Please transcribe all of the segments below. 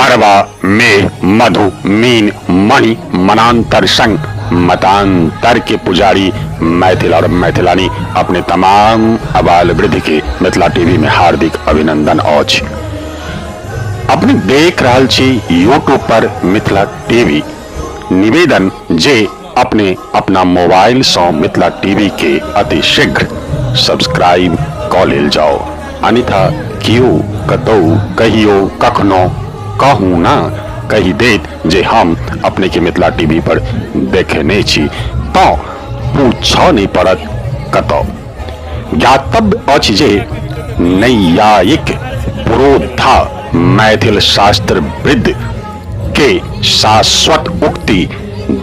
मरबा, मेह, मधु, मीन, मणि, मनांतर संग मतांतर के पुजारी मैथिल और मैथिलानी अपने तमाम अबाल वृद्ध के मिथिला टीवी में हार्दिक अभिनंदन अछि। अपने देख रहल छी यूट्यूब पर मिथिला टीवी। निवेदन जे अपने अपना मोबाइल सँ मिथिला टीवी के अति शीघ्र सब्सक्राइब क लेल जाओ, अन्यथा कियो कतौ कहियो कखनो कहू ना कहि देत जे हम अपने के मिथिला टीवी पर देखेने छी तँ पूछऽ नहि पड़त कतऽ। ज्ञातव्य अछि जे नैयायिक पुरोधा मैथिल शास्त्रविद के शाश्वत उक्ति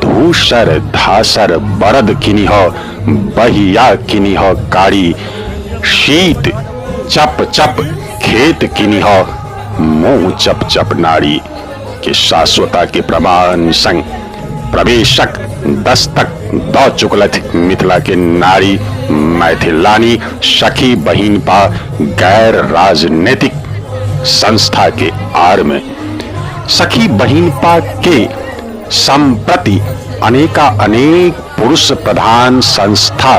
धूसर धासर बरद किनिह बहिया किनिह कारी शीत चप चप खेत किनिह मुँह चप चप नारी के शाश्वता के प्रमाण संग प्रवेशक दस्तक द चुकलथि मिथिला के नारी मैथिलानी सखी बहिनपा गैर राजनीतिक संस्था के आड़ में सखी बहिनपा के संप्रति अनेका अनेक पुरुष प्रधान संस्था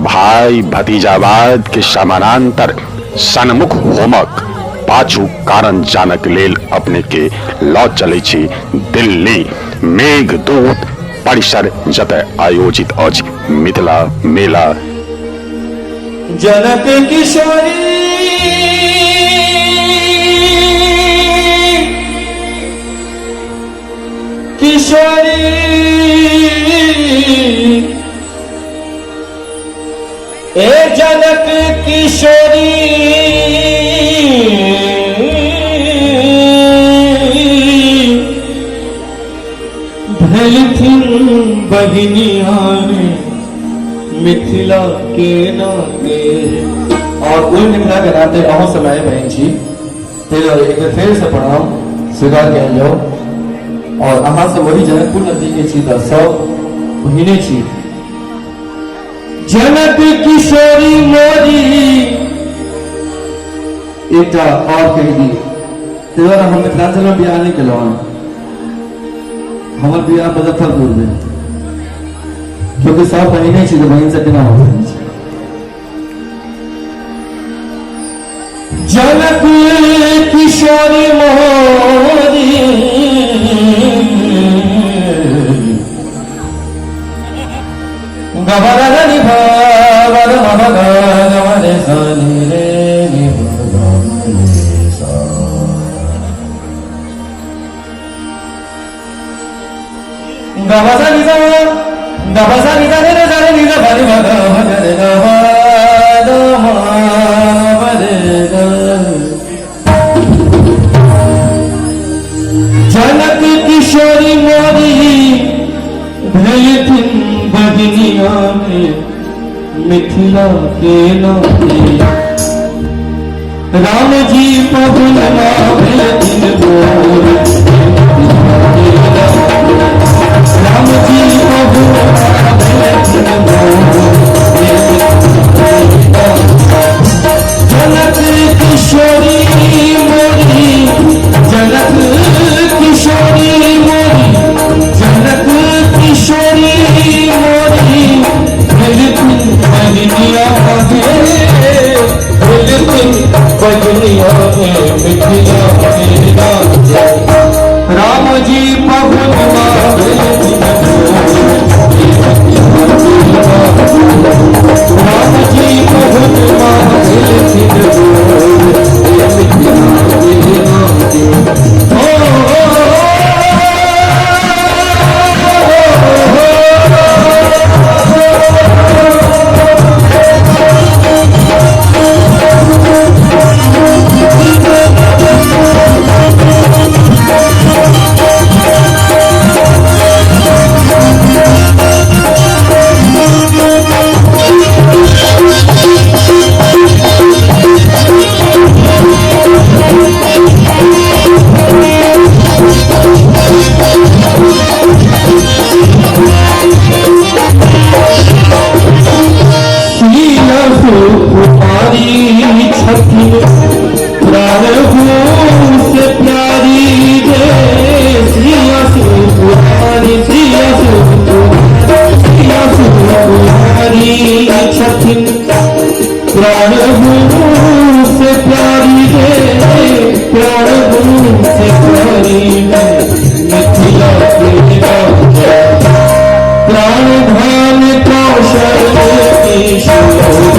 भाई भतीजावाद के समानांतर सन्मुख होमक पाछू कारण जानक लेल अपने के लऽ चलै छी दिल्ली मेघदूत परिसर जतय आयोजित अछि मिथिला मेला। जनक किशोरी किशोरी ए जनक किशोरी भेलथिन बहिनिया मिथिला के नाते। और ओहि मिथिला के नाते अहूँ सब माय बहिन छी, ताहि दुआरे एक बेर फेरसँ प्रणाम स्वीकार कयल जाउ। और अहाँ सब वही जनकपुर नदी के छी तऽ सब बहिने छी। जनक किशोरी मोरी एकटा और कहि दी, ताहि दुआरे हम मिथिलांचल में बियाह नहि केलहुँ हन, हमर बियाह मुजफ्फरपुर में, क्योंकि सब बहिने छी तऽ बहिन से केना हो सकै छै। जनक किशोरी मोरी गबर भर मम गवर सनि रे नि गब सा नि सा गब सा नि सा रे सा रे नि सा भरि भग भग रे गब ग म प रे ग। जनक किशोरी मोरी भेलथिन बहिनिया में मिथिला के नाते। राम जी पहुन भेलथिन बोल, राम जी पहुन भेलथिन बोल। जनक किशोरी मोरी, जनक किशोरी मोरी, जनक किशोरी मोरी भेलथिन बहिनिया हे, भेलथिन बहिनिया हे मिथिला के नाते। राम जी पहुन भेलथिन बोल, राम जी पहुन भेलथिन बोल मिथिला के नाते। ओ कुमारी छथिन प्राण से प्यारी रे। करीबे मिथिला के राजा। प्राण धन कौशल किशोर,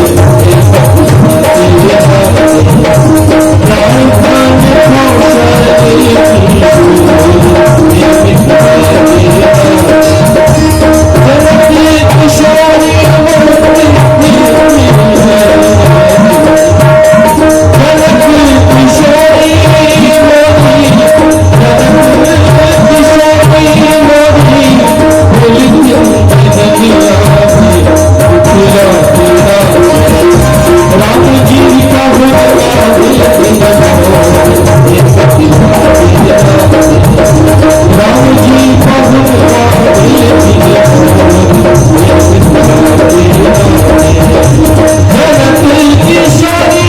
प्राण धन कौशल किशोर, मिथिला के राजा। जनक किशोरी मोरी, जनक किशोरी मोरी, जनक किशोरी मोरी, राम जी का राम जी का जनक किशोरी।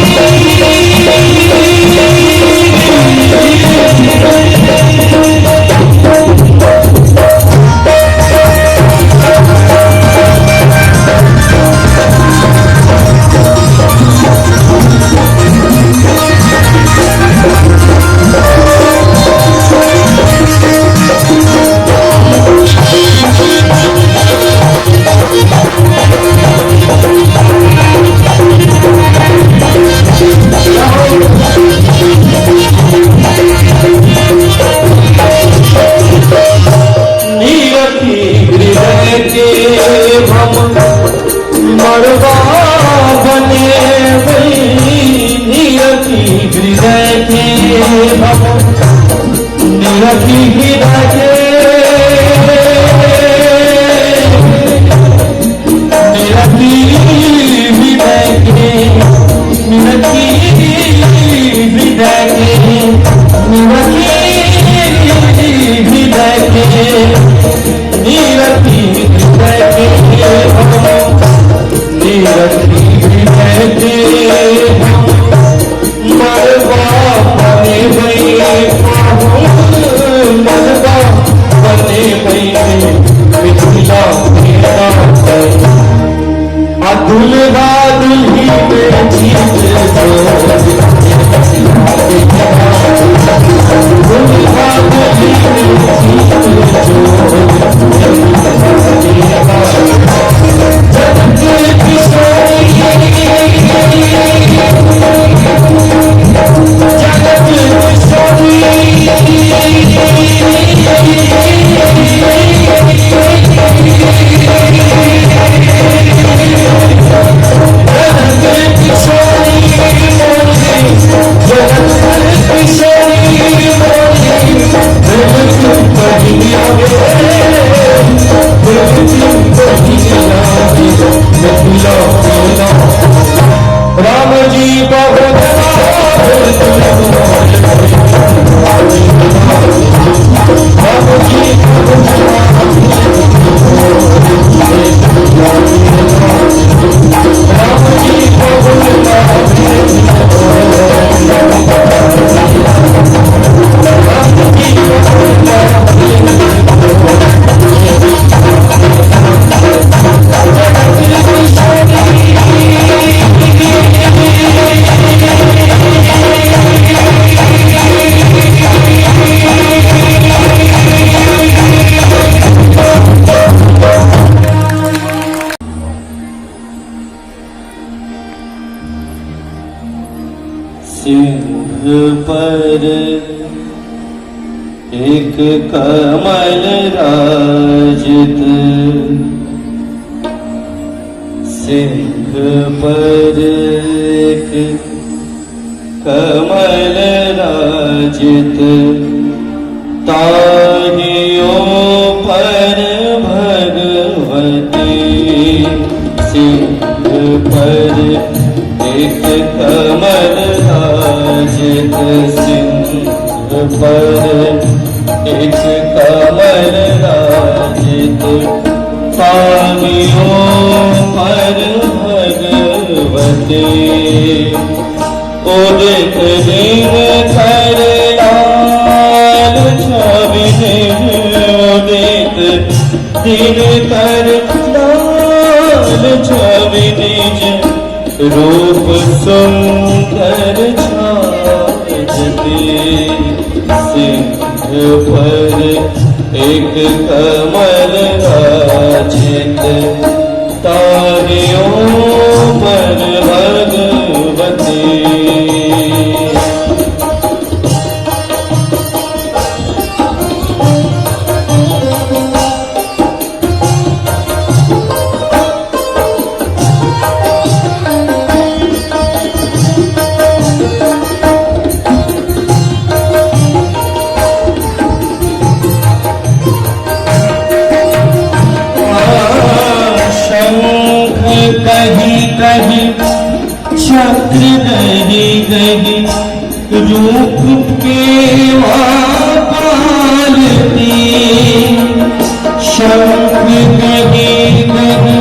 निरखी हृदय के भम मरवा बने निरखी हृदय के भम, निरखी हृदय के, निरखी हृदय के, निरखी हृदय के, निरखी हृदय के, निरखी हृदय के भम, निरखी हृदय के भम मरवा बने मरवा बने मिथिला के राजा। आ दुल्हा दुल्ही में जीत दुल्हा दुल्ही में जीत जनक किशोरी, जनक किशोरी, जनक किशोरी मोरी, जनक किशोरी मोरी, जनक बहिनिया गे, जनक बहिनिया गे, मिथिला के राजा। राम जी बहुत राम जी राम जी सिंह पर एक कमल राजित, सिंह पर एक कमल राजित, ताहियो पर भगवती। सिंह पर एक कमल राजित, सिंह पर एक कमल राजित, ताहियो पर भगवती। उदित दिन कर लाल छवि, उदित दिन कर लाल छवि, निज रूप सुंदर छाजते। सिंह पर एक कमल राजित, तारियों पर भगवती। शंख कहीं कहीं, चक्र गही गही, रूप के पालती। शंख गही गही,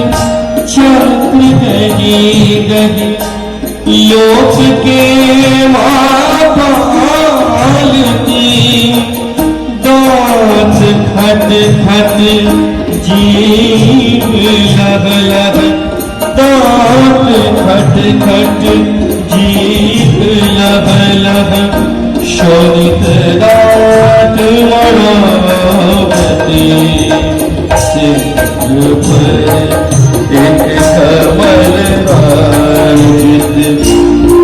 चक्र गही गही, लोक के पालती। दांत खट खट जीभ लह लह, दांत खट खट जीभ लह लह, शोणित दांत मरावती। सिंह पर एक कमल राजित,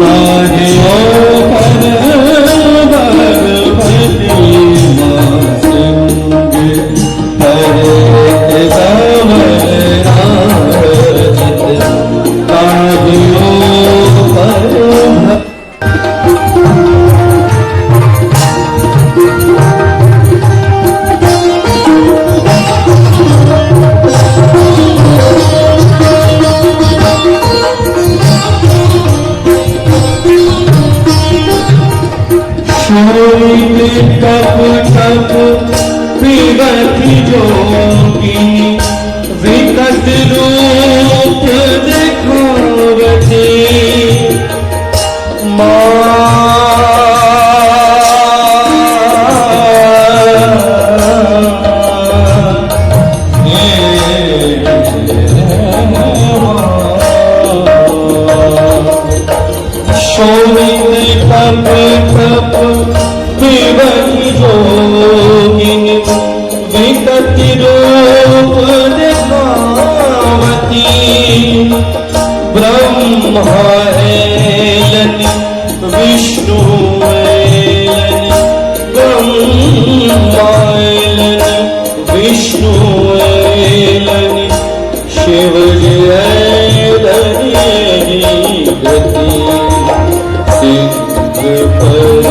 ताहियों पर भगवती। माँ सिंह पर एक कमल राजित, ताहियों पर। शोणित टप टप पिबत जोगिनी, विकट रूप दिखावती। माँ शोणित टप टप पिबत जोगिनी, विकट रूप दिखावती। ब्रह्मा एलनि, विष्णु एलनि, ब्रह्मा एलनि, विष्णु एलनि, शिव जी एलनि गति। सिंह पर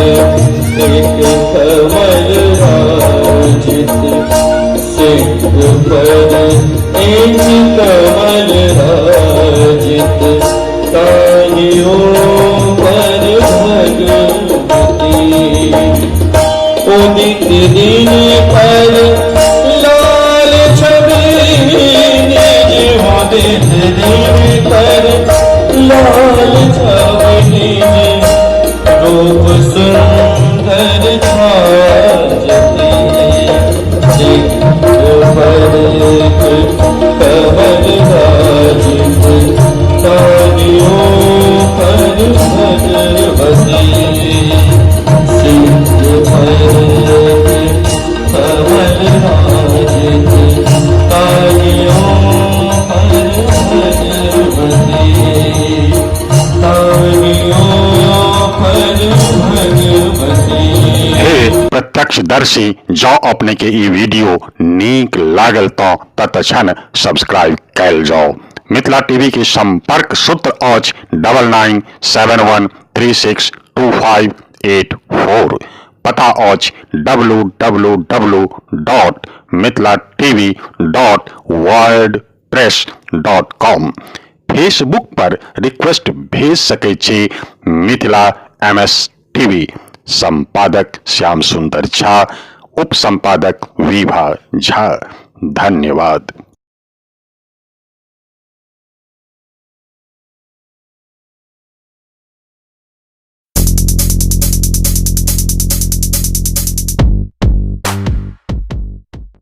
एक कमल राजित, सिंह पर एक कमल राजित, तानियों पर भगवती। उदित दिन पर लाल छवि निज, उदित दिन पर लाल छवि निज, रूप सुंदर छाजती। सिंह पर एक कमल राजित, तानियों पर भगवती। सिंह पर एक कमल राजित, तानियों पर भगवती। तानियों पर भगवती। हे प्रत्यक्षदर्शी, जँ अपने के ई वीडियो नीक लागल तऽ तत्क्षण सब्सक्राइब कयल जाउ। मिथिला टीवी के संपर्क सूत्र अछि 9971362584। पता अछि www.mithilatv.wordpress.com। Facebook पर रिक्वेस्ट भेज सकै छी मिथिला एम एस टीवी। संपादक श्याम सुंदर झा, उप संपादक विभा झा। धन्यवाद।